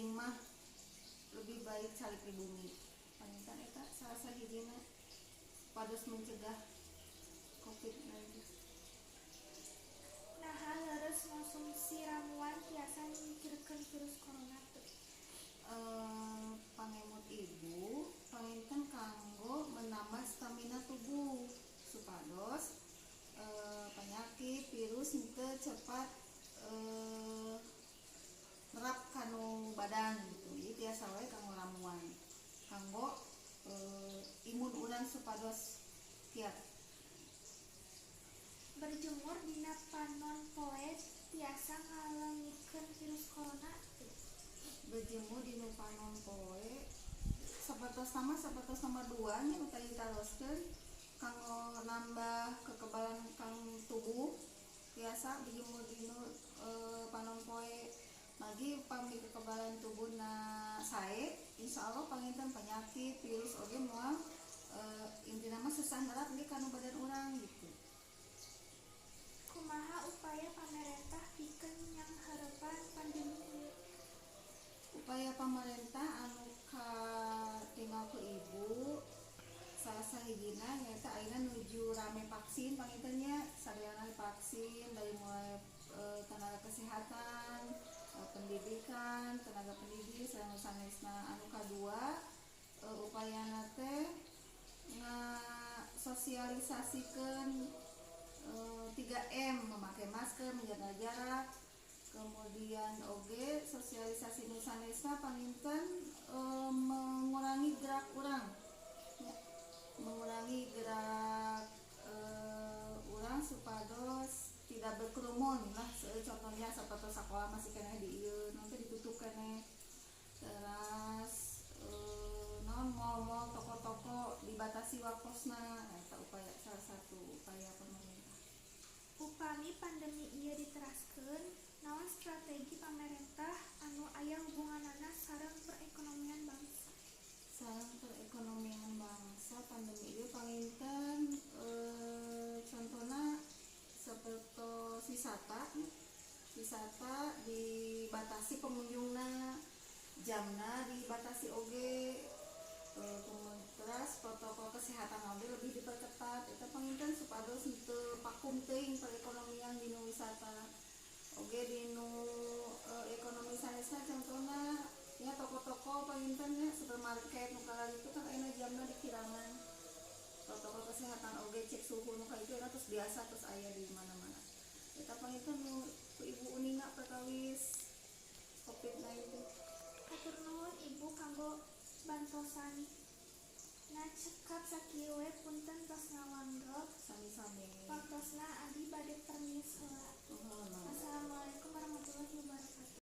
penting mah lebih baik calik di bumi. Panginten eta salah sahijina supados mencegah COVID-19. Naha leres ngonsumsi ramuan tiasa nyingkirkeun virus corona teu? Pangemut ibu panginten kanggo menambah stamina tubuh supados penyakit virus henteu cepat nerap kanu badan gitu. Jadi tiasa wae kanggo ramuan, kanggo imun urang supados kiat. Berjemur dina panon poe tiasa ngaleungitkeun virus corona teu? Berjemur di panon poe sapertos nomor 2 nya nu tadi ditaroskeun, kanggo nambah kekebalan kang tubuh biasa berjemur di panon poe. Magi pami kekebalan tubuhna sae, insyaallah panginten penyakit virus oge moal, intina mah susah nerap ge kanu badan urang gitu. Kumaha upaya pamarentah pikeun nyanghareupan pandemi ieu? Upaya pamarentah anu katingal ku ibu salah sahijina nyaeta ayeuna nuju rame vaksin panginten nya, sadayana vaksin dari mulai tenaga kesehatan, pendidikan, tenaga pendidik sareng sanesna. Anu kadua, upayana teh ngasosialisasikeun 3M, memakai masker, menjaga jarak, kemudian oge sosialisasi nu sanesna panginten mengurangi gerak urang ya, mengurangi gerak urang supados tidak berkerumun lah. Contohnya seperti sekolah masih keneh di ieu nanti ditutup keneh, terus naon, mall-mall, toko-toko dibatasi waktosna. Nah, eta upaya, salah satu upaya pemerintah. Upami pandemi ieu diteraskeun, naon strategi pamarentah anu aya hubunganana sareng perekonomian bangsa? Sareng perekonomian bangsa pandemi ieu panginten contohna seperti wisata, wisata dibatasi pengunjungna, jamna dibatasi oge, terus protokol kesehatan oge lebih diperketat. Eta panginten supados henteu vakum teuing perekonomian dinu wisata oge, dinu ekonomi sanesna, contohna ya toko-toko panginten nya, supermarket nu itu kan ayeuna jamna dikirangan, protokol kesehatan oge cek suhu nu kitu eta terus biasa, terus aya di mana-mana. Eta panginten nu ku ibu uninga perkawis COVID-19. Hatur nuhun Ibu kanggo bantosan. Nah, cekap sakieu we, punten tos ngawanggo. Sami-sami. Waktosna.